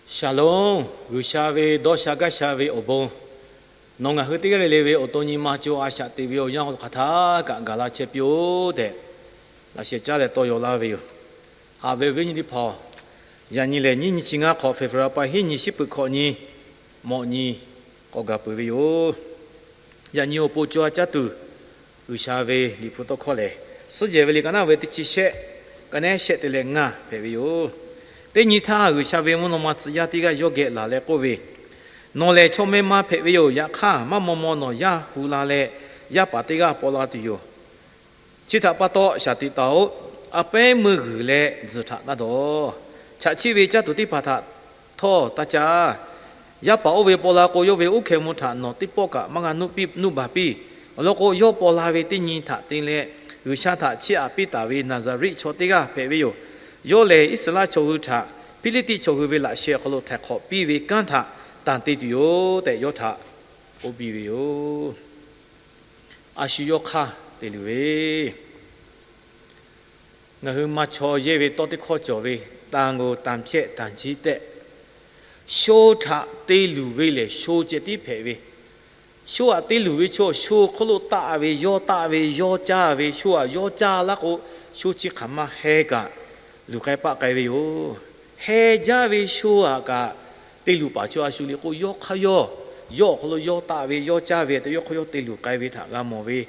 Shalom, G'uiˬsha ve dawˇ sha gaˇ sha ve awˬ bon, nawˬ ngaˬ hui teˇ g'aˇ le le ve awˬ to nyi ma co a shaꞈ teꞈ ve awˬ yanˇ hk'aw lo hk'aˬ htaˇ kaꞈ gaˬ la chehˇ piˇ-oˆ tehꞈ, laꞈ sheh caˉ leh tawˇ yaw laˇ ve yoˬ. Haꞈ ve awˬ viˉ awˬ nyi teˇ hpaˍ-oˬ, yaꞈ nyi lehˬ nyiˇ nyi chi ngaˇ hk'awꞈ February pa hiˉ nyi shiˉ peuˬ hkawꞈ nyi, mawꞈ nyi k'awꞈ gaˬ peuˬ ve yoˬ. Yaꞈ nyi awˬ pon co a caˇ tuˬ, G'uiˬsha ve Liꞈ hpu tawˇ hkawˇ lehˬ, Suhˉ jehˬ ve liꞈ ka naˉ ve teˇ chi shehˆ, ka nehˉ shehˆ te leh ngaˇ hpehꞈ ve yoˬ. Teˇ nyi htaˇ, G'uiˬsha ve mvuhˇ naw ma tcuh yaˇ teˇ g'aˇ yawˇ geh laˬ leh k'oˆ ve, Nawˬ lehˬ chaw meh ma hpehꞈ ve yoˬ. Yaꞈ hk'aˇ, maˇ maw maw nawˬ yaˇ hu la leh, yaˇ paˍ teˇ g'aˇ paw la tuˬ yoˬ. Chi htaꞈ pa taw, shaˍ tiꞈ taˍ-oꞈ. A pehˉ meuˇ g'uiˬ leh tzuhˬ htaꞈ taˇ dawˬ. Chaꞈ chiˆ ve caˇ tuˬ teˇ hpaˍ htaꞈ htawˇ taˇ caˇ. Yaˇ paˍ oˇ ve paw la k'o, yawˇ ve uˉ hkeh mvuh htaꞈ nawˬ teˇ pawˆ kaꞈ maˇ g'a nuˇ baˬ piˇ. Awˬ lawn k'o, yawˇ paw la ve teˇ nyi htaꞈ te leh, G'uiˬsha htaꞈ chiˇ aꞈ piˇ taˍ ve Naˍzaˍriˆ chaw teˇ g'aˇ hpehꞈ ve yoˬ. Yawˇ lehˬ, Iˉsaˍreˍlaˆ chaw hui htaꞈ Hpiˇliˇtiˆ chaw hui ve laꞈ sheh awˬ hk'aw lo htaiˍ hk'awꞈ piˇ ve kanˉ htaꞈ tanˬ te tuˬ yoˬ tehꞈ, yawˇ htaꞈ k'oˆ piˇ ve yoˬ. A shu yawˇ hk'aˇ te luˬ ve, ngaˬ hui ma chaw yehˇ ve tawˇ teˇ hkawˇ cawˬ ve, ตาโง่ ตาแฉะ ตาชี้แตะ. Sho htaꞈ te luˬ ve lehˬ, sho ceh tiˉ hpehꞈ ve. Sho aꞈ te luˬ ve chaw, sho hk'oˆ lo taˆ ve, yawˇ taˆ ve, yawˇ caˇ ve, sho aꞈ yawˇ caˇ laˇ k'o, sho chi hk'aˬ ma heh kaꞈ luˬ k'ai paˆ k'ai ve yoˬ. Heh jaˇ ve sho aꞈ kaꞈ te luˬ paˍ chaw a shu le k'o, yawˇ hk'aˇ yawˇ, yawˇ awˬ hk'aw lo yawˇ taˆ ve, yawˇ caˇ ve tehꞈ, yawˇ hk'aˇ yawˇ te luˬ k'ai ve htaꞈ g'a mawˬ ve.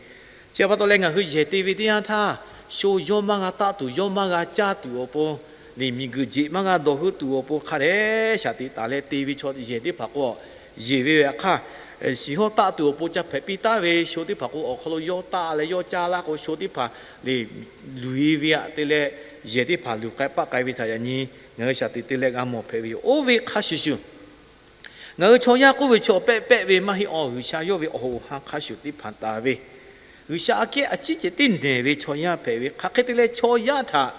Chi pa taw leh, ngaˬ hui yehˬ te ve teˇ yanˇ htaˇ, sho yawˇ maˇ g'a taˆ tuˬ, yawˇ maˇ g'a caˇ tuˬ awˬ pon, liꞈ miˬguiˬ jeꞈ maˇ g'a dawˬ heuˆ tuˬ awˬ pon hk'a dehꞈ shaˍ tiꞈ taˍ leh te ve chaw yehˬ teˇ hpaˍ k'o, yehˬ ve ve aꞈ hk'aˇ, shiˍ hawˇ taˆ tuˬ awˬ pon ca hpehꞈ piˇ taˉ ve sho teˇ hpaˍ k'o, awˬ hk'aw lo yawˇ taˆ leh yawˇ caˇ laˇ k'o, sho teˇ hpaˍ liꞈ luˬ e ve aꞈ te leh, yehˬ teˇ hpaˍ luˬ k'ai paˆ k'ai ve htaꞈ yaꞈ nyi ngaˬ hui shaˍ tiꞈ te leh g'a mawˬ hpehꞈ ve yoˬ. Oˇ ve hk'a shuˍ shuˍ, ngaˬ hui chaw yaˇ k'oˆ ve chaw pehˆ pehˆ ve maˇ heˆ. Awˬ G'uiˬsha yawˇ ve awˬ hoꞈ awˬ ha hk'a shuˍ teˇ hpaˍ taˍ ve, G'uiˬsha aꞈ kehˉ a ciˉ ceh tiˉ nehˬ ve chaw yaˇ hpehꞈ ve hk'aˬ hk'e te leh, chaw yaˇ htaꞈ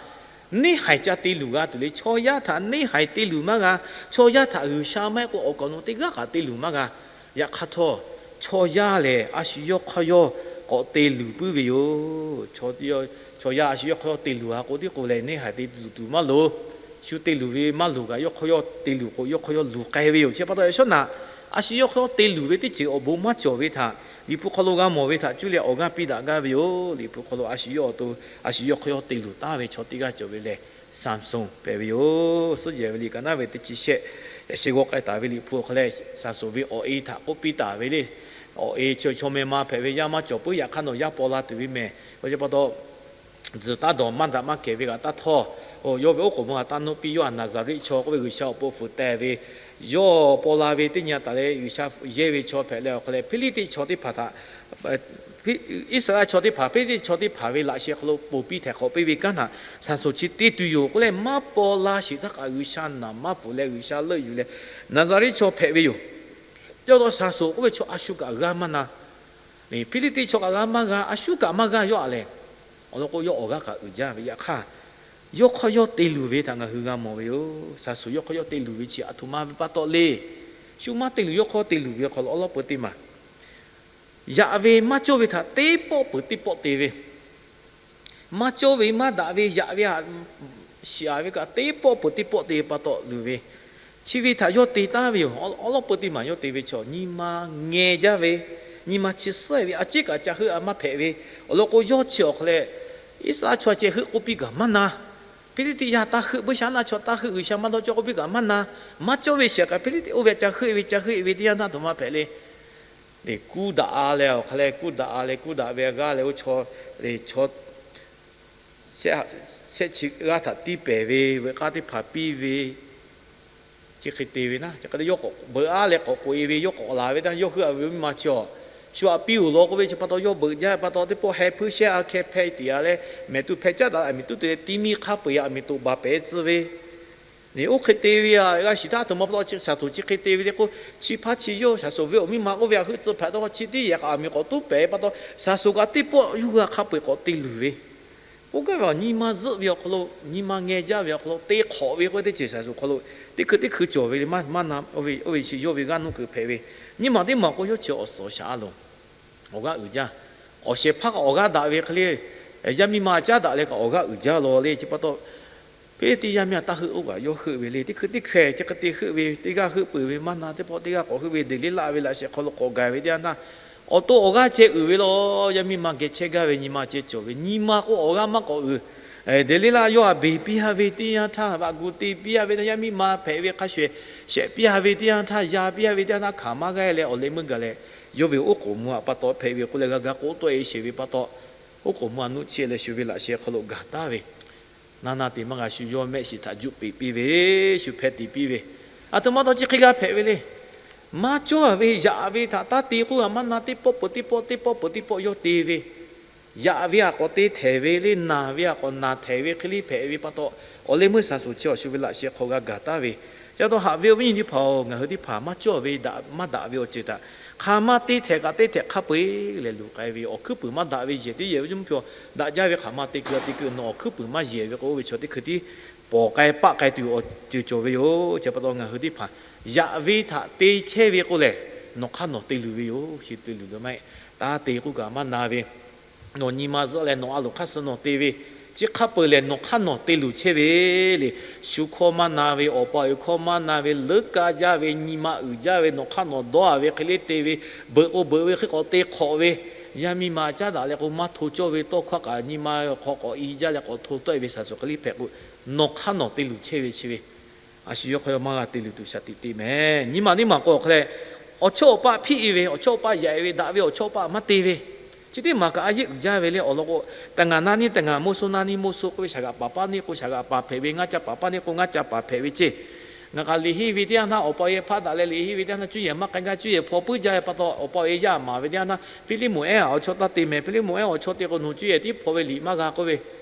neˇ haiˬ ca te luˬ g'a tuˬ le. Chaw yaˇ htaꞈ neˇ haiˬ te luˬ maˇ g'a. Chaw yaˇ htaꞈ G'uiˬsha maˇ heˆ k'o, awˬ kaˍ awˬ nu teˇ g'aˇ kaꞈ te luˬ maˇ g'a. Yaꞈ hk'aˇ htawˇ, chaw yaˇ lehˬ, a shu yawˇ hk'aˇ yawˇ k'awꞈ te luˬ puiˉ ve yoˬ. Chaw yaˇ a shu yawˇ hk'aˇ yawˇ te luˬ a k'o, tiˉ k'o lehˬ, neˇ haiˬ te luˬ tuˬ maˇ loˍ. Shu te luˬ ve maˇ loˍ kaꞈ, yawˇ hk'aˇ yawˇ te luˬ k'o, yawˇ hk'aˇ yawˇ luˬ k'ai ve yoˬ. Chi pa taw, yaꞈ shawˉ naꞈ, a shu yawˇ hk'aˇ yawˇ te luˬ ve teˇ ceuˬ awˬ bon maˇ cawˬ ve htaꞈ Liꞈ hpu hk'aw lo g'a mawˬ ve htaꞈ cuˇ leh awˬ g'aˇ piˇ daꞈ gaˇ ve yoˬ. Liꞈ hpu hk'aw lo a shu yawˇ awˬ to, a shu yawˇ hk'aˇ yawˇ te luˬ taˍ ve chaw teˇ g'aˇ cawˬ ve lehˬ, Saˍsonˍ hpehꞈ ve yoˬ. Suhˉ jehˬ ve liꞈ ka naˉ ve teˇ chi shehˆ, yaꞈ sheh g'aw k'ai taˍ ve Liꞈ hpu awˬ hk'aw leh, Saˍsonˍ ve awˬ e htaꞈ k'oˆ piˇ taˍ ve le. Awˬ e chaw, chaw meh ma hpehꞈ ve yaˇ maˇ cawˬ puiˉ. Yaꞈ hk'aˇ nawˬ yaˇ paw la tuˬ ve mehˬ. Chi pa taw, tzuhˬ taˇ dawˬ, maˇ daꞈ maˇ kehˬ ve kaꞈ taˇ htawˇ. Oˬ, yawˇ ve oˉ k'oˍ mvuh htaꞈ taˇ nuˇ piˇ. Yawˇ htaꞈ Naˍzaˍriˆ chaw k'oˆ ve G'uiˬsha awˬ pon fuiˍ teh ve, yawˇ paw la ve teˇ nyi a taˍ leh, G'uiˬsha yehˇ ve chaw hpehꞈ leh awˬ hk'aw leh, Hpiˇliˇtiˆ chaw teˇ hpaˍ htaꞈ, Iˉsaˍreˍlaˆ chaw teˇ hpaˍ, Hpiˇliˇtiˆ chaw teˇ hpaˍ ve laꞈ sheh hk'aw lo ponˬ piˇ htehꞈ hk'awꞈ piˇ ve kanˉ htaꞈ Saˍsonˍ chi te tuˬ yoˬ k'oˆ leh, maˇ paw la sheˍ htaˇ kaꞈ G'uiˬsha naˍ maˇ pfuhˍ leh G'uiˬsha leuˆ yuˬ leh Naˍzaˍriˆ chaw hpehꞈ ve yoˬ. Yawˇ htawˇ Saˍsonˍ k'oˆ ve chaw a shu kaꞈ g'a maˇ na. Hpiˇliˇtiˆ chaw kaꞈ g'a maˇ g'a, a shu kaꞈ maˇ g'a yawˇ aꞈ lehˬ. Awˬ lawn k'o, yawˇ awˬ g'aˇ kaꞈ uiˍ jaˇ ve. Yaꞈ hk'aˇ, yawˇ hk'aˇ yawˇ te luˬ ve htaꞈ ngaˬ hui g'a mawˬ ve yoˬ. Saˍsonˍ yawˇ hk'aˇ yawˇ te luˬ ve chi aˬ htoꞈ ma ve pa taw le. Shu maˇ te luˬ, yawˇ hk'aˇ te luˬ ve awˬ hk'aw lo awˉ lawˉ peuˬ teˇ maˬ yaꞈ ve maˇ cawˇ ve htaꞈ teˇ pawˆ peuˬ teˇ pawˆ te ve, maˇ cawˇ ve maˇ daꞈ ve yaꞈ ve htaꞈ shiˍ aꞈ ve kaꞈ teˇ pawˆ peuˬ teˇ pawˆ te ve pa taw luˬ ve, chi ve htaꞈ yawˇ te taˉ ve yoˬ. Awˉ lawˉ peuˬ teˇ maˬ yawˇ te ve chaw nyi ma ngeh jaˇ ve, nyi ma chi suhˉ ve, a ciˉ kaꞈ ca heuˆ a maˇ hpehꞈ ve. Awˬ lawn k'o, yawˇ chi awˬ hk'aw leh Iˉsaˍreˍlaˆ chaw ceh heuˆ k'oˆ piˇ kaꞈ maˇ na. Hpiˇliˇtiˆ yaˇ taˇ heuˆ, Buiˇshaˆaˉnaˆ chaw taˇ heuˆ, G'uiˬsha maˇ dawˇ cawˇ k'oˆ piˇ kaꞈ maˇ na. Maˇ cawˇ ve shehˍ kaꞈ Hpiˇliˇtiˆ oˇ ve ca heuˆ ve ca heuˆ ve teˇ yanˇ htaˇ, a htoꞈ ma hpehꞈ le. Kuˇ daꞈ a leh awˬ hk'aw leh kuˇ daꞈ a leh kuˇ daꞈ ve g'aˇ leh oˇ chaw, chaw shehˆ chi g'aˇ htaꞈ tiˇ pehˍ ve, veuꞈ k'aˇ teˇ hpaˍ piˇ ve, chi hk'e te ve naˉ, chi hk'e te yawˇ k'awꞈ beuꞈ a leh k'awꞈ k'oꞈ e ve, yawˇ k'awꞈ laˬ ve htaˇ yawˇ heuˆ a ve miˇ ma chi awˬ shu aꞈ piˇ oˬ law k'oˆ ve chi pa taw yawˇ beuꞈ jaˇ ve pa taw, teˇ pawˆ heh hpuiˇ shehˇ a hkeh hpeh tiꞈ a leh, mehˍ tuˬ hpeh caˉ daꞈ a miˬ tuˉ te leh tiˇ miˇ hk'a peu-eˬ a miˬ toꞈ baˬ pehˍ tcuh ve, oˇ hk'e te ve a g'a shiˍ htaˇ, a htoꞈ ma pa taw chi Saˍsonˍ chi hk'e te ve le k'o, chi hpaˇ chi yawˇ Saˍsonˍ ve awˬ miˇ ma oˇ ve htaꞈ heuˆ tcuh hpehꞈ taˇ chi teˇ yehˬ kaꞈ a miˬ k'awꞈ tuˉ pehˍ pa taw, Saˍsonˍ kaꞈ teˇ pawˆ yuˇ g'a hk'a peu-eˬ k'awꞈ te luˬ ve, k'oˆ gaˇ ve awˬ nyi ma zuhˆ ve awˬ hk'aw lo, nyi ma ngeh jaˇ ve awˬ hk'aw lo te hk'awꞈ ve k'oˆ ve teˇ ceuˬ Saˍsonˍ hk'aw lo teˇ hkui teˇ hkui cawˬ ve le. Maˇ na oˇ ve, oˇ ve chi yawˇ ve g'aˇ nuˇ kuiˬ hpehꞈ ve, nyiˇ maˬ teˇ maˬ k'o yawˇ chi awˬ suhˍ awˬ shaˍ a loˬ. Awˬ g'aˇ uiˍ jaˇ. Awˬ shehˍ hpaˇ kaꞈ awˬ g'aˇ daꞈ ve hk'e le, yaˇ miˇ ma caˉ daꞈ leh kaꞈ awˬ g'aˇ uiˍ jaˇ law le. Chi pa taw, Hpeˇliˇtiˆ yaˇ miˇ a taˇ heuˆ oˇ kaꞈ yawˇ heuˆ ve le. Teˇ hkui teˇ hkeh chi hk'e te heuˆ ve, teˇ g'aˇ heuˆ peuˬ ve maˇ na teˇ pawˆ, teˇ g'aˇ k'awꞈ heuˆ ve Deˍliˇlaˆ ve laꞈ sheh hk'aw lo k'awꞈ gaˬ ve teˇ yanˇ htaˇ, awˬ to awˬ g'aˇ ceh uiˍ ve law. Yaˇ miˇ ma geh chehˇ gaˇ ve nyi ma ceh cawˬ ve, nyi ma k'o awˬ g'aˇ maˇ k'awꞈ uiˍ. Deˍliˇlaˆ yawˇ a beˬ piˇ a ve teˇ yanˇ htaˇ, vaꞈ gu te piˇ a ve, yaˇ miˇ ma hpehꞈ ve hk'a shuˍ shuˍ, shehˍ piˇ a ve teˇ yanˇ htaˇ, ya piˇ a ve teˇ yanˇ htaˇ, hkanˍ maˇ g'aˇ leh awˬ leh meuˇ gaˬ leh, yawˇ ve oˉ k'oˍ mvuh a pa taw hpehꞈ ve k'oˆ leh g'a ga k'oˆ tawˆ e sheˍ ve pa taw, oˉ k'oˍ mvuh a nuˆ chiˇ leh shu ve laꞈ sheh hk'aw lo gaˬ taˍ ve, na na te maˇ g'a shu yawˇ mehˆ shiˍ htaꞈ juˆ peꞈ piˇ ve, shu hpeh te piˇ ve, aˬ htoꞈ ma taw chi hk'e g'a hpehꞈ ve le. Maˇ cawˇ ve yaꞈ ve htaꞈ taˇ te k'oˆ g'a maˇ na, teˇ pawˆ peuˬ teˇ pawˆ, teˇ pawˆ peuˬ teˇ pawˆ yawˇ te ve, yaꞈ ve htaꞈ k'awꞈ te htehˍ ve le, naˬ ve htaꞈ k'awꞈ naˬ htehˍ ve hk'e le hpehꞈ ve pa taw, awˬ leh meuˇ shaˍ suˍ chi awˬ shu ve laꞈ sheh hk'aw g'a gaˬ taˍ ve. Chi pa taw haꞈ ve awˬ viˉ nyi teˇ hpaˍ-oˬ, ngaˬ hui teˇ hpaˍ maˇ cawˇ ve daꞈ maˇ daꞈ ve awˬ ceuˬ htaꞈ hk'aˬ ma te htehˍ kaꞈ te htehˍ hk'a peu-eˬ leh luˬ k'ai ve, awˬ hkuiˉ puiˍ maˇ daꞈ ve yehˬ teˇ yehˬ ve mvuhˇ hpaw daꞈ jaˇ ve hk'aˬ ma te kuiˬ a te kuiˬ nawˬ awˬ hkuiˉ puiˍ maˇ yehˬ ve k'o, oˇ ve chaw teˇ hkui tiˉ pawˍ k'ai paˆ k'ai tuˬ awˬ ceuˬ cawˬ ve yoˬ. Chi pa taw ngaˬ hui teˇ hpaˍ yaꞈ ve htaꞈ te chehˇ ve k'o lehˬ, nawˬ hk'aˇ nawˬ te luˬ ve yoˬ. Chi te luˬ ve maˇ heˆ. Taˇ te k'oˆ kaꞈ maˇ na ve, nawˬ nyi ma zuhˆ leh nawˬ a loˍ hk'aˇ suh nawˬ te ve, chi hk'a peu-eˬ lehˬ nawˬ hk'aˇ nawˬ te luˬ chehˇ ve le. Shu hkawˇ maˇ na ve, awˬ pa awˬ e hkawˇ maˇ na ve, leuˉ kaˇ jaˇ ve, nyi ma uiˍ jaˇ ve, nawˬ hk'aˇ nawˬ dawˇ a ve hk'e le te ve, beuꞈ k'o beuꞈ ve hk'e k'awꞈ te hk'awꞈ ve, yaˇ miˇ ma caˉ daꞈ leh k'o maˇ hto cawˇ ve tawˇ hkawˇ kaꞈ nyi ma hk'aw k'awꞈ i jaˇ leh k'awꞈ hto tawˆ e ve shaˍ suˍ hk'e le hpehꞈ k'o, nawˬ hk'aˇ nawˬ te luˬ chehˇ ve chi ve, a shu yawˇ hk'aw yawˇ maˇ g'a te luˬ tuˬ shaˍ tiꞈ te mehˍ. Nyi ma teˇ maˬ k'o awˬ hk'a leh, awˬ chawˇ awˬ paˆ hpiˆ e ve, awˬ chawˇ awˬ paˆ yaꞈ e ve, daꞈ ve awˬ chawˇ awˬ paˆ maˇ te ve, chi teˇ maˬ kaꞈ a yehˉ uiˍ jaˇ ve le. Awˬ lawn k'o, teˇ ngaˬ na niˇ teˇ ngaˬ, mawˇ suh na niˇ mawˇ suh k'oˆ ve, shaˍ g'aꞈ paˍ paˇ neˇ k'o shaˍ g'aꞈ paˍ hpehꞈ ve, ngaˇ ca paˍ paˇ neˇ k'o ngaˇ ca paˍ hpehꞈ ve ceˇ. Ngaˬ kaꞈ liꞈ henˇ ve teˇ yanˇ htaˇ, awˬ pa awˬ e hpaˆ daꞈ leh liꞈ henˇ ve teˇ yanˇ htaˇ, cuˇ yehˬ maˇ k'ai gaˇ, cuˇ yehˬ hpaw puiˉ jaˇ ve pa taw, awˬ pa awˬ e yaˇ maˍ ve teˇ yanˇ htaˇ, Hpiˇliˇmonˍ ehˉ a awˬ chawˇ taˇ te mehˍ. Hpiˇliˇmonˍ ehˉ awˬ chawˇ te k'o nawˬ cuˇ yehˬ tiˉ hpaw ve liꞈ maˇ g'a k'oˆ ve,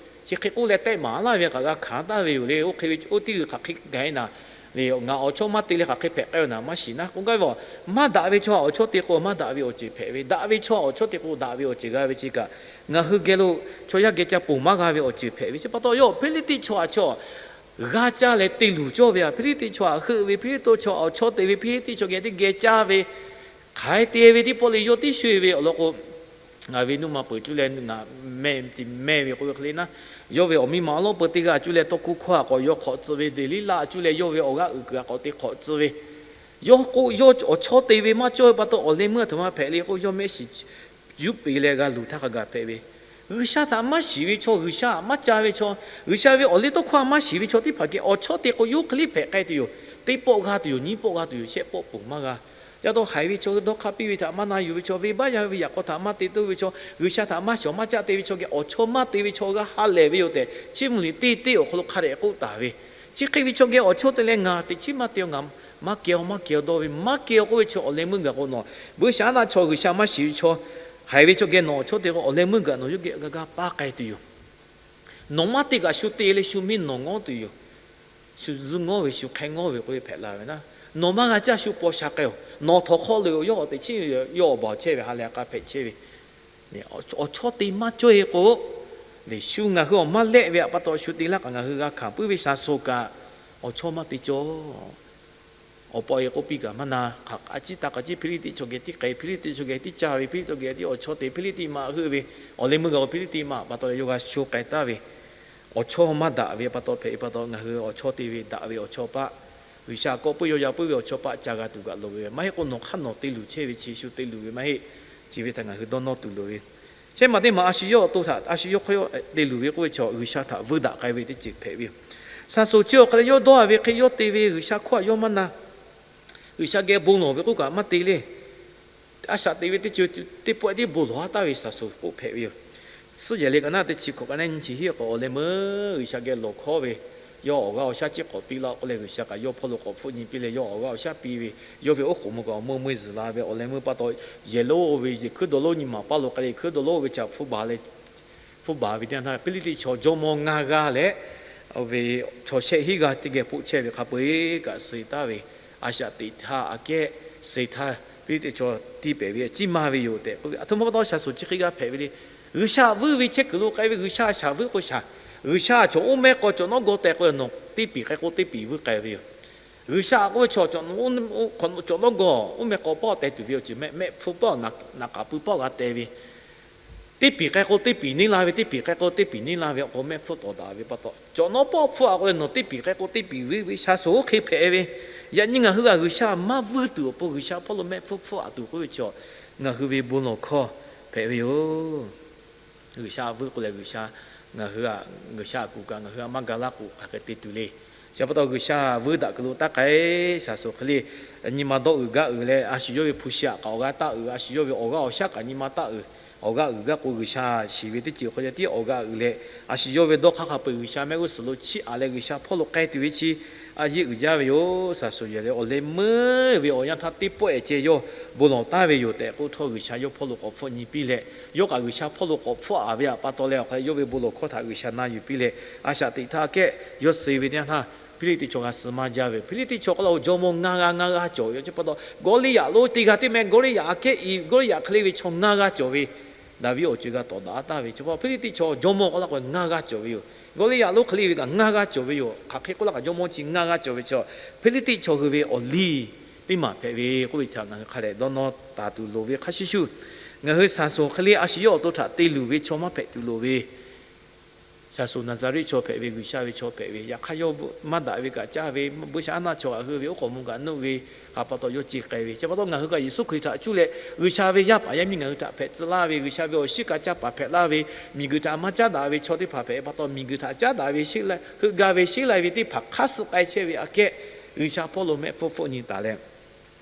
chi hk'e k'oˆ leh tehˆ maˍ laˇ ve kaꞈ g'a hkanˍ taˍ ve yoˬ le. Oˇ hk'e ve oˇ teˇ g'uiˬ hk'aˬ hk'e gaˬ e naˍ le, ngaˬ awˬ chawˇ maˇ te leh hk'aˬ hk'e hpehꞈ k'ai ve naˍ maˇ shiˍ naˉ k'oˆ gaˇ ve. Maˇ daꞈ ve chaw awˬ chawˇ te k'o maˇ daꞈ ve awˬ ceuˬ hpehꞈ ve, daꞈ ve chaw awˬ chawˇ te k'o daꞈ ve awˬ ceuˬ g'a ve chi kaꞈ, ngaˬ hui geh lo chaw yaˇ geh ca ponˬ maˇ g'a ve awˬ ceuˬ hpehꞈ ve. Chi pa taw yawˇ Hpiˇliˇtiˆ chaw a chaw g'a caˇ leh te luˬ cawˇ ve a, Hpiˇliˇtiˆ chaw htaꞈ heuˆ ve, Hpiˇliˇtiˆ chaw htaꞈ heuˆ ve, Hpiˇliˇtiˆ chaw geh, Hpiˇliˇtiˆ chaw geh teˇ geh caˇ ve, hk'aˬ hk'e te ve teˇ pawˆ le yawˇ tiˉ sho e ve awˬ lawn k'o, ngaˬ ve nuˇ ma peuˬ cuˇ leh ngaˬ mehˆ te mehˆ ve k'oˆ ve hk'e le naˉ, yawˇ ve awˬ miˇ ma awˬ lawˉ peu teˇ g'aˇ cuˇ leh tawˇ hkuˇ hkawˇ htaꞈ k'awꞈ yaw hk'awꞈ tcuh ve, Deˍliˇlaˆ cuˇ leh yawˇ ve awˬ g'aˇ uiˍ kuiˬ htaꞈ k'awꞈ te hk'awꞈ tcuh ve, yawˇ k'o yawˇ awˬ chawˇ te ve maˇ cawˇ ve pa taw awˬ leh meuˇ a htoꞈ ma hpehꞈ le k'o, yawˇ mehˆ shiˍ yuˇ peꞈ leh g'a luˬ htaˇ hk'a gaˬ hpehꞈ ve. G'uiˬsha htaꞈ maˇ shiˍ ve chaw, G'uiˬsha htaꞈ maˇ ca ve chaw, G'uiˬsha ve awˬ liˇ tawˇ hkawˇ htaꞈ maˇ shiˍ ve chaw teˇ hpaˍ geh awˬ chawˇ te k'o yawˇ hk'e le hpehꞈ k'ai tuˬ yoˬ. Teˇ pawˆ g'a tuˬ yoˬ, nyiˇ pawˆ g'a tuˬ yoˬ, shehˆ pawˆ ponˬ maˇ g'a. Ca taw haiˬ ve chaw, dawˇ hk'aˇ piˇ ve htaꞈ maˇ na yuˬ ve chaw, venˇbaˆ yaˇ ve yaꞈ k'aw htaꞈ maˇ te toˇ ve chaw, G'uiˬsha htaꞈ maˇ shawˍ maˇ caˆ te ve chaw geh awˬ chawˇ maˇ te ve chaw g'a ha lehˬ ve yoˬ tehꞈ, Chiˇ mvuh liꞈ teˇ teˇ awˬ hk'aw lo hk'a dehꞈ k'oˆ taˍ ve. Chi hk'e ve chaw geh awˬ chawˇ te leh ngaˬ teꞈ chiˉ maˇ te-o, ngaˬ maˇ kehˬ-o, maˇ kehˬ-o dawˇ ve, maˇ kehˬ-o k'oˆ ve chaw awˬ leh meuˇ gaˬ k'o nawˬ, buiˇshaˆaˉnaˆ chaw, G'uiˬsha maˇ shiˍ ve chaw, haiˬ ve chaw geh nawˬ awˬ chawˇ te k'o awˬ leh meuˇ gaˬ nawˬ yawˇ geh g'a ga paˇ k'ai tuˬ yoˬ. Nawˬ maˇ te kaꞈ shu te leh shu miˇ nawˬ ngawˉ tuˬ yoˬ. Shu zuhˇ ngawˉ ve, shu hk'e ngawˉ ve k'oˆ ve hpehꞈ la ve naˉ, nawˬ maˇ g'a caˇ shu paw sha k'ai-oˬ. Nawˬ htawnˍ hk'aw loꞈ-oˬ, yawˇ awˬ teꞈ chiˉ yawˇ awˬ baˬ chehˇ ve ha leh k'a hpehꞈ chehˇ ve. Awˬ chawˇ te maˇ cawˇ-e k'o, leˬ shu ngaˬ hui awˬ maˇ lehˆ ve htaꞈ pa taw shu te laˇ kaꞈ ngaˬ hui g'a hkanˍ puiˉ ve sha so kaꞈ, awˬ chawˇ maˇ te cawˇ. Awˬ pa awˬ e k'oˆ piˇ kaꞈ maˇ na, hk'aˬ a ciˉ taˇ k'aꞈ ciˉ Hpiˇliˇtiˆ chaw geh tiˉ k'ai, Hpiˇliˇtiˆ chaw geh tiˉ caˇ ve, Hpiˇliˇtiˆ chaw geh tiˉ awˬ chawˇ te, Hpiˇliˇtiˆ maꞈ heuˆ ve, awˬ leh meuˇ gaˬ k'o Hpiˇliˇtiˆ maꞈ pa taw yawˇ g'a sho k'ai taˍ ve, awˬ chawˇ maˇ daꞈ ve pa taw hpehꞈ ve pa taw ngaˬ hui awˬ chawˇ te ve daꞈ ve awˬ chawˇ paˆ, G'uiˬsha kawˆ puiˉ yawˇ yaˇ puiˉ ve awˬ chawˇ paˆ ca g'a tuˬ kaꞈ loˍ ve maˇ heˆ k'o nawˬ hk'aˇ nawˬ te luˬ chehˇ ve chi shu te luˬ ve maˇ heˆ. Chi ve htaꞈ ngaˬ hui dawˇ nawˇ tuˬ loˍ ve. Shehˆ maˬ teˇ maˬ a shu yawˇ awˬ to htaꞈ a shu yawˇ hk'aw yawˇ te luˬ ve k'oˆ ve chaw G'uiˬsha htaꞈ vuiˇ daꞈ k'ai ve teˇ ceuˬ hpehꞈ ve yoˬ. Shaˍ soˍ chi awˬ hk'a leh yawˇ dawˇ a ve hk'e yawˇ te ve G'uiˬsha hkawˇ htaꞈ yawˇ maˇ na. G'uiˬsha geh bon lawˬ ve k'oˆ kaꞈ maˇ te le. A shaꞈ te ve teˇ ceuˬ teˇ pawˆ tiˉ bon lawˬ a taˍ ve shaˍ soˍ k'oˆ hpehꞈ ve yoˬ. Suhˉ yehˬ le ka naˉ teˇ chi hkawꞈ ka naˉ nyi chi hiˆ k'awꞈ awˬ leh meuˇ G'uiˬsha geh lawˬ hkawˉ ve, yawˇ awˬ g'aˇ awˬ shaˉ ciˉ k'awꞈ piˇ laˇ k'oˆ leh G'uiˬsha kaꞈ yawˇ hpawˇ lo k'awꞈ hpfuhˆ nyi piˇ leh yawˇ awˬ g'aˇ awˬ shaˉ piˇ ve, yawˇ ve oˉ k'oˍ mvuh kaꞈ awˬ meuˇ meuˇ zuhˬ la ve awˬ leh meuˇ pa taw, yehˬ lonˉ oˇ ve yehˬ hkuiˉ dawˬ lonˉ nyi maˍ paˇ lo k'ai leh hkuiˉ dawˬ lonˉ oˇ ve ca hpu baˬ leh hpu baˬ ve teˇ yanˇ htaˇ Hpiˇliˇtiˆ chaw jawˇmawˇ ngaˇ g'aˇ leh, oˇ ve chaw shehˆ hinˉ g'aˇ teˇ geh hpoˆ chehˇ ve hk'a peu-eˬ kaꞈ suh taˍ ve, a shaꞈ teꞈ htaˇ aꞈ kehˉ suh htaˇ Hpiˇliˇtiˆ chaw tiˇ pehˍ ve ciˉ maˇ ve yoˬ tehꞈ k'oˆ ve. Aˬ htoꞈ ma pa taw shaˍ soˍ chi hk'e g'a hpehꞈ ve le. G'uiˬsha vuiˇ ve chehˇ kuiˬ lo k'ai ve, G'uiˬsha shaˍ vuiˇ k'o shaˍ, G'uiˬsha chaw oˇ mehˆ k'aw cawˬ nawˉ gaw tehꞈ k'o nawˬ teˇ piˍ k'ai k'o teˇ piˍ vuiˇ k'ai ve yoˬ. G'uiˬsha k'oˆ ve chaw, cawˬ nawˉ gaw oˇ mehˆ k'aw pawˆ te tuˬ ve awˬ ceuˬ mehˆ, mehˆ hpu pawˆ, naˍ k'aꞈ pui pawˆ g'a te ve, Teˇ piˍ k'ai k'o teˇ piˍ neˇ la ve, teˇ piˍ k'ai k'o teˇ piˍ neˇ la ve awˬ hk'aw mehˆ hpfuhˇ tawˍ daꞈ ve pa taw, cawꞈ nawˉ pawˆ hpfuhˇ a k'o leh nawˬ teˇ piˍ k'ai k'o teˇ piˍ vuiˇ ve shaˍ suhˍ oˇ hk'e hpehꞈ ve. Yaꞈ nyi ngaˬ hui g'a G'uiˬsha maˇ vuiˇ tuˬ awˬ pon G'uiˬsha hpawˇ lo mehˆ hpfuhˇ hpfuhˇ a tuˬ k'oˆ ve chi, ngaˬ hui ve bon lawˬ hkawˇ hpehꞈ ve yoˬ. G'uiˬsha vuiˇ k'o leh G'uiˬsha, ngaˬ hui a, G'uiˬsha a kuˬ kaꞈ ngaˬ hui a maˇ ga laˇ k'o hk'aˬ hk'e te tuˬ le. Chi pa taw G'uiˬsha vuiˇ daꞈ kuiˬ lo taˇ k'ai, shaˍ suhˍ hk'e le, nyi ma dawˇ uiˍ gaˇ uiˍ leh a shu yawˇ ve hpu shi aꞈ k'aꞈ awˬ g'aˇ taˇ uiˍ, a shu yawˇ ve awˬ g'aˇ awˬ shaˉ kaꞈ nyi ma taˇ uiˍ, awˬ g'aˇ uiˍ gaˇ k'o G'uiˬsha shiˍ ve teˇ ceuˬ hk'aw yaˇ tiˉ awˬ g'aˇ uiˍ leh, a shu yawˇ ve dawˇ hk'aˇ hk'a peu-eˬ G'uiˬsha mehˆ g'uˇ suhˍ lo chiˇ aꞈ leh G'uiˬsha hpawˇ lo k'ai tuˬ ve chi a yeˇ uiˍ jaˇ ve yoˬ. Shaˍ suhˍ yehˬ leh awˬ leh meuˇ ve awˬ yanˇ htaˇ teˇ pawˆ ehˍ ceh yawˇ bon lawˬ taˍ ve yoˬ tehꞈ k'oˆ htawˇ, G'uiˬsha yawˇ hpawˇ lo k'awꞈ hpfuhˆ nyi piˇ leh, yawˇ kaꞈ G'uiˬsha hpawˇ lo k'awꞈ hpfuhˆ a ve pa taw leh awˬ hk'aw leh yawˇ ve bon lawˬ hkawˇ htaꞈ G'uiˬsha na yuˬ piˇ leh, a shaꞈ teꞈ htaˇ kehˉ yawˇ suh ve teˇ yanˇ htaˇ, Hpiˇliˇtiˆ chaw g'a suh maˇ jaˇ ve yoˬ. Hpiˇliˇtiˆ chaw k'oˆ la-o jawˇmawˇ ngaˇ g'aˇ ngaˇ g'aˇ cawˬ ve yoˬ. Chi pa taw Gawˇliˇyaꞈ lonˉ teˇ g'aˇ teˇ meh Gawˇliˇyaꞈ aꞈ kehˉ i Gawˇliˇyaꞈ hk'e le ve chaw ngaˇ g'aˇ cawˬ ve, Daˍviˆ awˬ co-e g'a tawˍ daꞈ taˍ ve. Chi pa Hpiˇliˇtiˆ chaw jawˇmawˇ k'oˆ la k'o ngaˇ g'aˇ cawˬ ve yoˬ. Gawˇliˇyaꞈ lonˉ hk'e le ve kaꞈ ngaˇ g'aˇ cawˬ ve yoˬ. Hk'aˬ hk'e k'oˆ la kaꞈ jawˇmawˇ chi ngaˇ g'aˇ cawˬ ve chi, Hpiˇliˇtiˆ chaw hui ve awˬ liˇ teˇ maˬ hpehꞈ ve k'oˆ ve htaꞈ ngaˬ hui hk'a dehꞈ dawˇ nawˇ taˍ tuˬ loˍ ve hk'a shuˍ shuˍ, ngaˬ hui shaˍ suhˍ hk'e le a shu yawˇ awˬ to htaꞈ te luˬ ve chaw maˇ hpehꞈ tuˬ loˍ ve Shaˍ suhˍ Naˍzaˍriˆ chaw hpehꞈ ve, G'uiˬsha ve chaw hpehꞈ ve, yaꞈ hk'aˇ yawˇ maˇ daꞈ ve kaꞈ caˇ ve, buiˇshaˆaˉnaˆ chaw kaꞈ hui ve, oˉ k'awꞈ mvuh kaꞈ nuˆ ve, hk'a pa taw yawˇ ce k'ai ve. Chi pa taw ngaˬ hui kaꞈ Yeˍsuˆ Hkriꞈ htaꞈ cuˇ leh G'uiˬsha ve yaˇ paˍ yaˇ miˇ ngaˬ hui htaꞈ hpehꞈ tcuh laˇ ve, G'uiˬsha ve awˬ shiˉ ka caˇ paˍ hpehꞈ laˇ ve, miˬguiˬ htaꞈ maˇ caˉ daꞈ ve chaw teˇ hpaˍ hpehꞈ pa taw, miˬguiˬ htaꞈ caˉ daꞈ ve, heuˆ gaˇ ve, sheˉ lai ve teˇ hpaˍ hk'aˇ suh k'ai chehˇ ve aꞈ kehˉ, G'uiˬsha hpawˇ lo mehˆ hpfuhˇ hpfuhˆ nyi taˍ leh,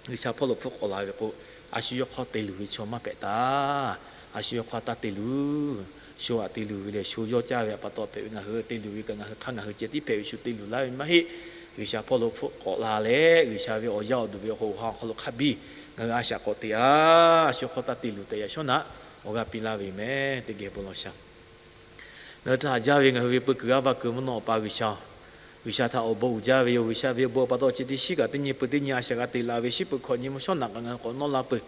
G'uiˬsha hpawˇ lo hpfuhˆ k'awꞈ la ve k'o, a shu yawˇ hk'aw te luˬ ve chaw maˇ hpehꞈ taˍ. A shu yawˇ hk'aw taˇ te luˬ. Shu aꞈ te luˬ ve lehˬ, shu yawˇ caˇ ve pa taw hpehꞈ ve, ngaˬ hui te luˬ ve kaꞈ ngaˬ hui hk'aˇ ngaˬ hui ceh tiˉ hpehꞈ ve shu te luˬ laˇ ve maˇ heˆ. G'uiˬsha hpawˇ lo hpfuhˆ k'awꞈ la leh, G'uiˬsha ve awˬ yaˇ awˬ duˬ ve awˬ hoꞈ awˬ ha awˬ hk'aw lo hk'a biˇ ngaˬ hui a shaꞈ k'awꞈ te-a. A shu yawˇ hk'aw taˇ te luˬ tehꞈ yaꞈ shawˉ naꞈ awˬ g'aˇ piˇ laˇ ve yoˬ mehˍ. Teˇ geh bon lawˬ shaˍ. Ngaˬ hui htaꞈ haꞈ jaˇ ve ngaˬ hui ve peu kuiˬ g'aˇ va kuiˬ mvuhˇ naw Awˬ pa G'uiˬsha-oˬ, G'uiˬsha htaꞈ awˬ bon uiˍ jaˇ ve yoˬ. G'uiˬsha ve awˬ bon pa taw chi teˇ shiˉ kaꞈ teˇ nyi pui teˇ nyi a shaꞈ g'a te laˬ ve shiˉ peuˬ hkawꞈ nyi ma shawˉ naꞈ kaꞈ ngaˬ hui k'awꞈ nawˇ la peuˬ.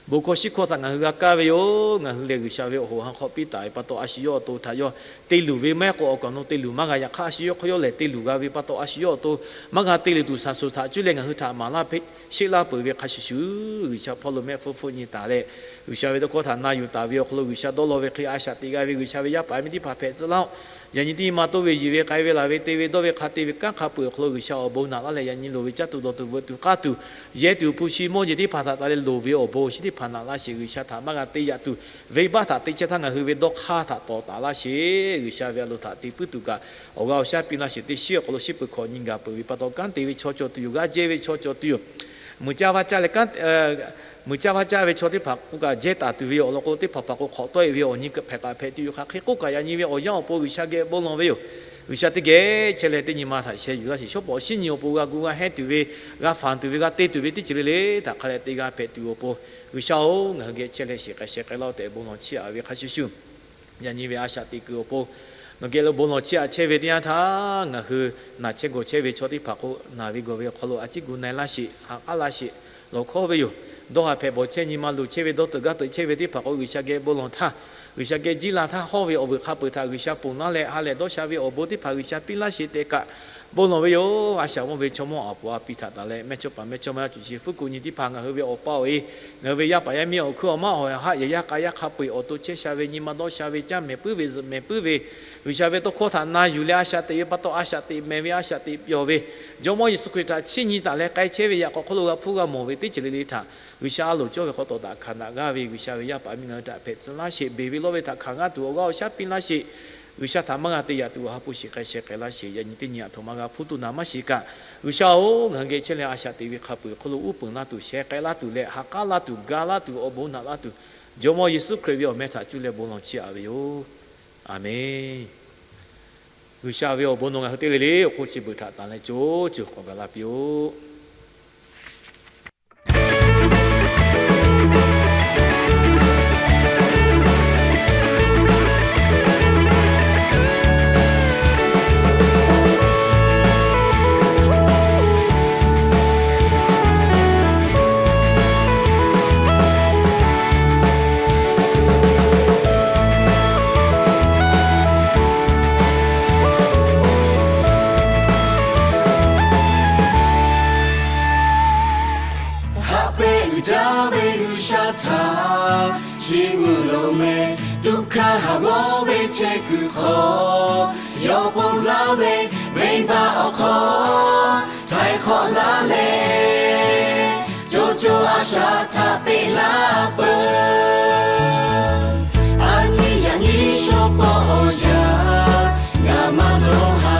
Bon hkawˇ shiˉ hkawˇ htaꞈ ngaˬ hui g'a kaˇ ve yoˬ. Ngaˬ hui lehˬ G'uiˬsha ve awˬ hoꞈ awˬ ha hk'aw piˇ taˍ ve pa taw, a shu yawˇ awˬ to htaꞈ yawˇ te luˬ ve maˇ heˆ k'o, awˬ kaˍ awˬ nu te luˬ maˇ g'a. Yaꞈ hk'aˇ a shu yawˇ hk'aw yawˇ lehˬ te luˬ g'a ve pa taw, a shu yawˇ awˬ to maˇ g'a te luˬ tuˬ shaˍ suhˍ htaꞈ cuˇ leh ngaˬ hui htaꞈ maˍ laˇ sheˆ laˇ peuˬ ve hk'a shuˍ shuˍ, G'uiˬsha hpawˇ lo mehˆ hpfuhˇ hpfuhˆ nyi taˍ leh, G'uiˬsha ve tawˇ hkawˇ htaꞈ na yuˬ taˍ ve awˬ hk'aw lo G'uiˬsha dawˇ law ve hk'e a shaꞈ teꞈ g'a ve G'uiˬsha ve yaˇ paˍ yaˇ miˇ teˇ hpaˍ hpehꞈ tcuh laˇ-oˆ. Yaꞈ nyi teˇ nyi ma toˇ ve yiˬ ve k'ai ve laˬ ve te ve dawˇ ve hk'a te ve kanˉ hk'a peu-eˬ awˬ hk'aw lo G'uiˬsha awˬ bon naꞈ laˇ leh, yaꞈ nyi loˍ ve caˇ tuˬ dawˬ tuˬ veuꞈ tuˬ k'aˇ tuˬ, yehˇ tuˬ hpu shi mawˇ jeˬ teˇ hpaˍ htaꞈ taˍ leh loˍ ve awˬ bon awˬ shinˉ teˇ hpaˍ naꞈ laˇ sheˍ. G'uiˬsha htaꞈ maˇ g'a te yaꞈ tuˬ, venˇbaˆ htaꞈ te chehˇ htaˇ ngaˬ hui ve dawˇ hk'aˇ htaꞈ tawˍ taˍ laˇ sheˍ. G'uiˬsha ve a loˍ htaꞈ te puiˉ tuˬ kaꞈ awˬ g'aˇ awˬ shaˉ piˇ laˇ sheˍ. Teˇ shiˉ awˬ hk'aw lo shiˉ peuˬ hkawꞈ nyi gaˬ peuˬ ve pa taw, kanˉ te ve chaw cawˬ tuˬ yoˬ. G'aˇ jehˇ ve chaw cawˬ tuˬ yoˬ. Muiˬ caˇ vaˇ caˇ ve kanˉ, muiˬ caˇ vaˇ caˇ ve chaw teˇ hpaˍ k'o kaꞈ jehˇ taˍ tuˬ ve yoˬ. Awˬ lawn k'o teˇ hpaˍ hpaˍ k'o hk'awꞈ tawˆ-e ve awˬ nyi hpehꞈ kaꞈ hpehꞈ tuˬ yoˬ. Hk'aˬ hk'e k'oˆ kaꞈ yaꞈ nyi ve awˬ yanˇ awˬ pon G'uiˬsha geh bon lawˬ ve yoˬ. G'uiˬsha teˇ geh chehˇ leh teˇ nyi ma htaꞈ sheh yuˬ laˇ sheˍ. Shawˉ pawˍ shinˉ nyi awˬ pon g'a gu g'a hehnˇ tuˬ ve, g'a fanˬ tuˬ ve, g'a te tuˬ ve teˇ ceuˬ le le htaꞈ hk'a leh te g'a hpehꞈ tuˬ awˬ pon, G'uiˬsha-oˬ, ngaˬ hui geh chehˇ leh shiˍ k'ai sheh k'ai laˇ-oˆ tehꞈ bon lawˬ chiˇ aꞈ ve hk'a shuˍ shuˍ, yaꞈ nyi ve a shaꞈ teꞈ kuiˬ awˬ pon nawˬ geh lo bon lawˬ chiˇ aꞈ chehˇ ve teˇ yanˇ htaˇ, ngaˬ hui naˬ chehˇ gawˬ chehˇ ve chaw teˇ hpaˍ k'o, naˬ ve gawˬ ve awˬ hk'aw lo a ciˉ gu na-e laˇ sheˍ. Ha k'aˉ laˇ sheˍ. Lawˬ hkawˇ ve yoˬ. Dawˇ haˍ hpehꞈ bawˬ chehˇ nyi ma luˬ chehˇ ve dawˇ teuꞈ gaˇ teuꞈ chehˇ ve teˇ hpaˍ k'o, G'uiˬsha geh bon lawˬ htaˇ, G'uiˬsha geh jiˇ la htaˇ hawˇ ve awˬ vuiˬ hk'a peu-eˬ htaꞈ G'uiˬsha ponˬ laˇ leh, ha lehˬ dawˇ sha ve awˬ bon teˇ hpaˍ G'uiˬsha piˇ laˇ sheˍ tehꞈ kaꞈ bon lawˬ ve yoˬ. A shaꞈ mawˇ ve chaw mawˇ aˍ puˍ a piˇ htaꞈ taˍ leh, mehˇchawˇ paˍ mehˇchawˇma cuˬ chi hpuiˉ kuˬ nyi teˇ hpaˍ ngaˬ hui ve awˬ pa awˬ e, ngaˬ hui ve yaˇ paˍ yaˇ miˇ awˬ hkuiˉ awˬ maˇ awˬ haˉ yehˬ yaˇ k'a yaˇ hk'a peu-eˬ awˬ to chehˇ sha ve nyi ma dawˇ sha ve caˇ mehˍ puiˉ ve zuhꞈ mehˍ puiˉ ve, G'uiˬsha ve tawˇ hkawˇ htaꞈ na yuˬ leh a shaꞈ teꞈ ve pa taw a shaꞈ teꞈ mehˍ ve a shaꞈ teꞈ pyawˬ ve, Jawˇmawˇ Yeˍsuˆ Hkriꞈ htaꞈ chiˇ nyi taˍ leh k'ai chehˇ ve yaꞈ k'aw hk'oˆ lo g'a hpuˇ g'a mawˬ ve teˇ ceuˬ le le htaꞈ G'uiˬsha a loˍ cawˇ ve hk'aw tawˍ daꞈ hkanˍ daꞈ g'aˇ ve G'uiˬsha ve yaˇ paˍ miˇ ngaˬ hui htaꞈ hpehꞈ tcuh laˇ sheˍ. Beˬ ve lawˇ ve htaꞈ hkanˍ g'aˇ tuˬ awˬ g'aˇ awˬ shaˉ piˇ laˇ sheˍ. G'uiˬsha htaꞈ maˇ g'a te yaꞈ tuˬ awˬ ha hpu shiˍ k'ai sheh k'ai laˇ sheˍ. Yaꞈ nyi teˇ nyi aˬ htoꞈ ma g'a hpuˇ tuˬ naˍ maˇ shiˍ kaꞈ, G'uiˬsha-oˬ, ngaˬ hui geh chehˇ leh a shaꞈ teꞈ ve hk'a peu-eˬ hk'aw lo uˉ peunˍ laˇ tuˬ, sheh k'ai laˇ tuˬ leh ha k'aˉ laˇ tuˬ, ga laˇ tuˬ, awˬ bon naꞈ laˇ tuˬ, Jawˇmawˇ Yeˍsuˆ Hkriꞈ ve awˬ meh htaꞈ cuˇ leh bon lawˬ chiˇ aꞈ ve yoˬ. Aˬmenˍ. G'uiˬsha ve awˬ bon nawˬ ngaˬ hui teˇ le le awˬ hk'oˆ chi beuꞈ htaꞈ tanˬ leh co co k'awꞈ gaˬ la piˇ-oˆ. Haꞈ pehnˇ uiˍ jaˇ ve G'uiˬsha htaꞈ chiˇ mvuh loˍ meh. Duˇ hkanˇ haˍ g'awˇ ve chehˇ kuiˬ hk'aw, yawˇ ponˬ laˇ ve venˇbaˆ awˬ hk'aw htaiˍ hk'awꞈ laˇ leh, co co a shaꞈ htaꞈ peꞈ laˇ peuˬ. A nyi yaꞈ nyi shawˉ pawˆ awˬ yanˇ, ngaˬ maˇ dawˇ ha.